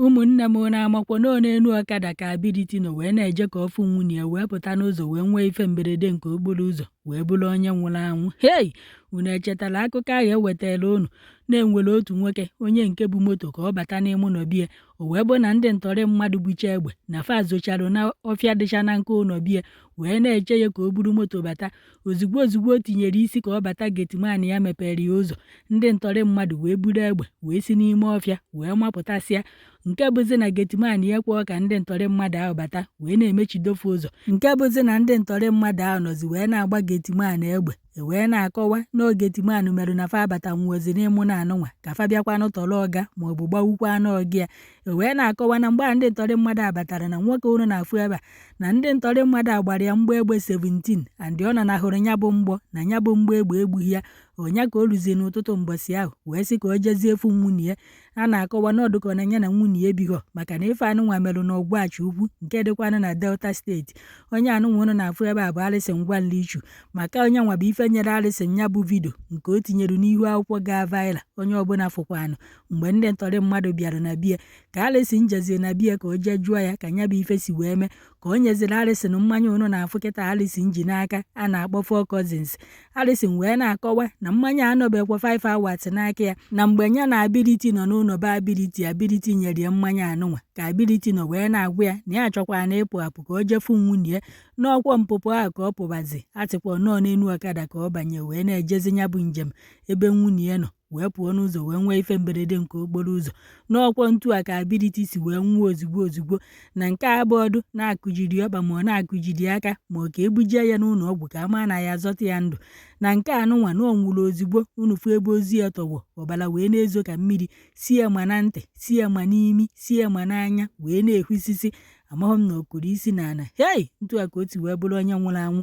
Ụmụnne m na-amakwa nọ n'elu ọkada ka Ability nọ wee na-eje ka ọ fụ nwunye ya wee pụta n'ụzọ wee nwee ife mberede nke okporo ụzọ wee bụrụ onye nwụrụ anwụ. Hei! Unu echetara akụkọ ahụ ewetara unu na-enwere otu nwoke onye nke bu moto ka ọ bata n'ime ụlọ be ya, o wee bụ na ndị ntọrị mmadụ bucha egbe na fa zocharụ na ọfịa dịcha na nke ụlọ be ya wee na-eche ya ka o buru moto bata. Ozugbo ozugbo o tinyere isi ka ọ bata, gateman ya mepere ya ụzọ, ndị ntọrị mmadụ wee buru egbe wee si n'ime ọfịa wee mapụtasịa, nke bụzi na gateman ya ekweghị ka ndị ntọrị mmadụ ahụ bata wee na-emechidofe ụzọ, nke bụzi na ndị ntọrị mmadụ ahụ nọzi wee na-agba gateman egbe. E wee na-akọwa na ọ gateman merụ na fa abata nwụọzi n'ime ụlọ anụnwa ka fa bịakwanụ tọrọ ọga maọbụ gbawukwanụ ọga ya. E wee na-akọwa na mgbe a ndị ntọrị mmadụ a batara na nwoke unu na-afụ ebe a, na ndị ntọrị mmadụ a gbara ya mgbọ egbe 17 and ọ nanahụrụ ya bụ mgbọ, na ya bụ mgbọ egbe egbughị ya. Ọnya ka o ruzi n'ụtụtụ mbọsị ahụ wee sị ka o jezie fụ nwunye ya. A na-akọwa na ọ dịka na ya na nwunye ya ebighọ, maka na ife anụnwa merụ n'Ọgwụachi Ukwu nke dịkwanụ na Delta Steeti. Onye anụnwa unu na-afụ ebe a bụ Alison Ngwanlichu, maka onye nwa bụ ife nyere Alison ya bụ video nke o tinyere n'ihu akwụkwọ gaa viral, onye ọbụla fụkwanụ mgbe ndị ntọrị mmadụ bịara na be ya. Ka Alison jezie na be ya ka o jee jụọ ya ka ya bụ ife si wee mee, ka o nyeziri Alison mmanya unu na-afụ kịta Alison ji n'aka a na-akpọ Four Cousins. Alison wee na-akọwa na mmanya anọbekwa 5 hours n'aka ya, na mgbe ya na Ability nọ n'ụlọ be Ability, Ability nyere ya mmanya anụnwa. Ka Ability nọ wee na-agwa ya na ya chọkwara na ịpụ apụ ka o jee fụ nwunye ya, n'ọkwa mpụpụ ahụ ka ọ pụbazi, a sịkwa nọọ n'elu ọkada ka ọ banye wee na-ejezi ya bụ njem ebe nwunye ya nọ, wee pụọ n'ụzọ wee nwee ife mberede nke okporo ụzọ. N'ọkwọ ntu a ka Ability si wee nwụọ ozugbo ozugbo, na nke a bọọdụ na-akụjiri ọkpa ma ọ na-akụjiri aka ma ọ ka ebuje ya n'ụlọ ọgwụ ka a maa na ya azọta ya ndụ. Na nke anụnwa na ọ nwụrụ ozugbo. Unu fụ ebe ozu ya tọgbọ, ọbara wee na-ezo ka mmiri, si ya ma na ntị, si ya ma n'imi, si ya ma n'anya, wee na-ehusisi. Amaghị m na ọ kụrụ isi n'ala. Hei! Ntu a ka o si wee bụrụ onye nwụrụ anwụ,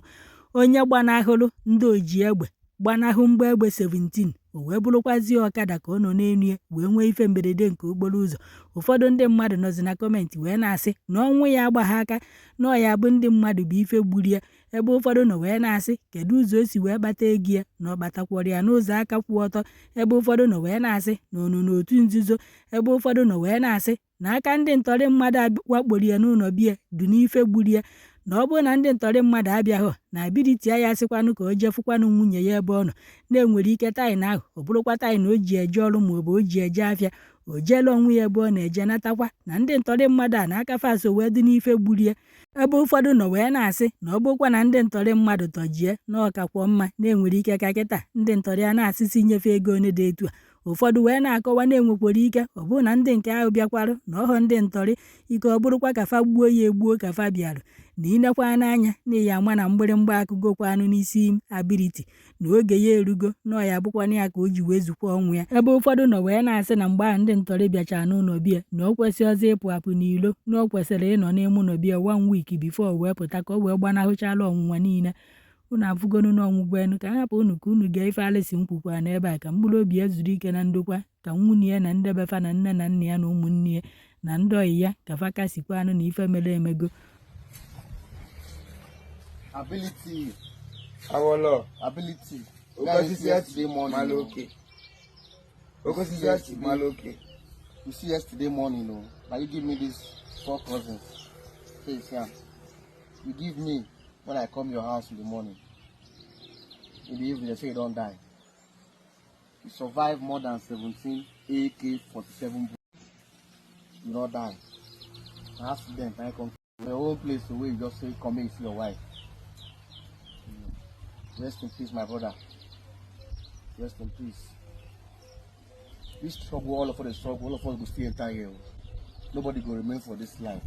onye gbanahụrụ ndị oji egbe, gbanahụ mgbọ egbe 17, o wee bụrụkwazie ọkada ka ọ nọ n'elu ya wee nwee ife mberede nke okporo ụzọ. Ụfọdụ ndị mmadụ nọzi na comment wee na-asị na ọnwụ ya agbaghị aka, na ọ ya bụ ndị mmadụ bụ ife gburu ya, ebe ụfọdụ nọ wee na-asị kedu ụzọ o si wee kpata ego ya, na ọ kpatakwara ya n'ụzọ aka kwụ ọtọ, ebe ụfọdụ nọ wee na-asị na ọ nọ n'otu nzuzo, ebe ụfọdụ nọ wee na-asị na aka ndị ntọrị mmadụ wakporo ya n'ụlọ be ya dị n'ife gburu ya, na ọ bụrụ na ndị ntọrị mmadụ abịaghọ na Ability ya asịkwanụ ka o jee fụkwanụ nwunye ya ebe ọ nọ, na-enwere ike time ahụ ọ bụrụkwa time o ji eje ọrụ maọbụ o ji eje afịa, o jeela onwe ya ebe ọ na-eje natakwa, na ndị ntọrị mmadụ a na aka fa so wee dị n'ife gburu ya, ebe ụfọdụ nọ wee na-asị na ọ bụrụkwa na ndị ntọrị mmadụ tọjie na ọ kakwọ mma, na-enwere ike ka kịta ndị ntọrị a na-asịsị nyefe ego one dị etu a. Ụfọdụ wee na-akọwa na enwekwara ike ọ bụrụ na ndị nke ahụ bịakwarụ na ọhọ ndị ntọrị ike, ọ bụrụkwa ka fa gbuo ya egbuo ka fa bịarụ, na inekwa n'anya na ya ama na mgbịrịmgba akụgokwanụ n'isi Ability, na oge ya erugo, na ọ ya bụkwana ya ka o ji wee zukwa ọnwụ ya, ebe ụfọdụ nọ wee na-asị na mgbe ahụ ndị ntọrị bịachara n'ụlọ be ya, na o kwesịghịzị ịpụ apụ n'ilo, na o kwesịrị ịnọ n'ime ụlọ be ya one week before wee pụta ka o wee gbanahụchala ọnwụnwa niile. Unu afụgonu na ọnwụ gwenu ka a hapụ unu ka unu gee ife Alison kwukwa n'ebe a, ka mkpụrụ obi ya zuru ike na ndokwa, ka nwunye ya na ndị be fa na nne na nna ya na ụmụnne ya na ndị ọyị ya ka fa kasikwanụ na ife mere emego. Ability. Awolo. Ability. Oke osisi ati mara oke. Oke osisi ati mara oke. You see yesterday morning, oh, now you give me these four cousins. Say, you see am. You give me when I come your house in the morning. In the evening, they say you don't die. You survive more than 17 AK-47 bullets. You not die. Na accident, I come your own place where you just say, come here, see your wife. Rest in peace, my brother. Rest in peace. This struggle, all of us struggle, all of us go still enter here. Nobody go remain for this life.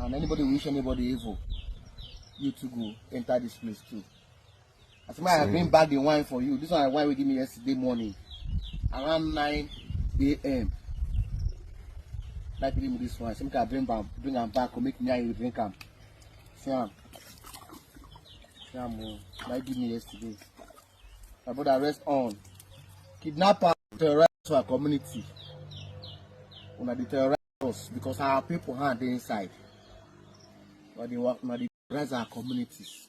And anybody wish anybody evil, you too go enter this place too. As my I bring back the wine for you. This one I wine we give me yesterday morning, around 9 a.m. Like give me this one. Some can bring am back or make me and you drink am. See am. See am oh. Like give me yesterday. My brother rest on. Kidnapper terrorize our community. Una dey terrorize us because our people hand dey inside. Una dey work, una dey terrorize our communities.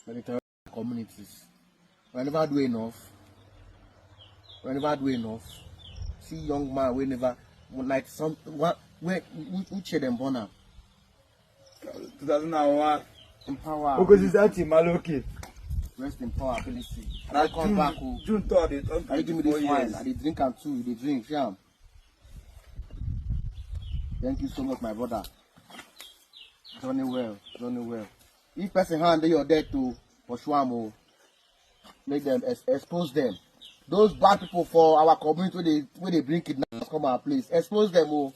Una dey terrorize our communities. We never do enough. We never do enough. See young man wey never Like some what where which year dem born am? 2001. In power. Oke osisi achị mara oke. Rest in power, ability. Na I come back o. June 3rd, it turn Na you give me 24 this wine. years. I dey drink am too. You dey drink, see am. Thank you so much, my brother. Journey well, journey well. If person hand dey your death o, pursue am o. Make them expose them. Those bad people for our community wey dey bring kidnappers come our place, expose them o.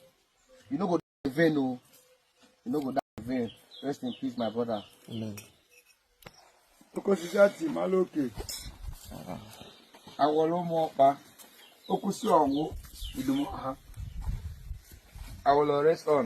You no go die in vain o. You no go die in vain. Rest in peace, my brother. Amen. Oke osisi achị mara oke. Awọrọ ụmụ ọkpa. Okwusi ọnwụ idum ha. Awọrọ rest on.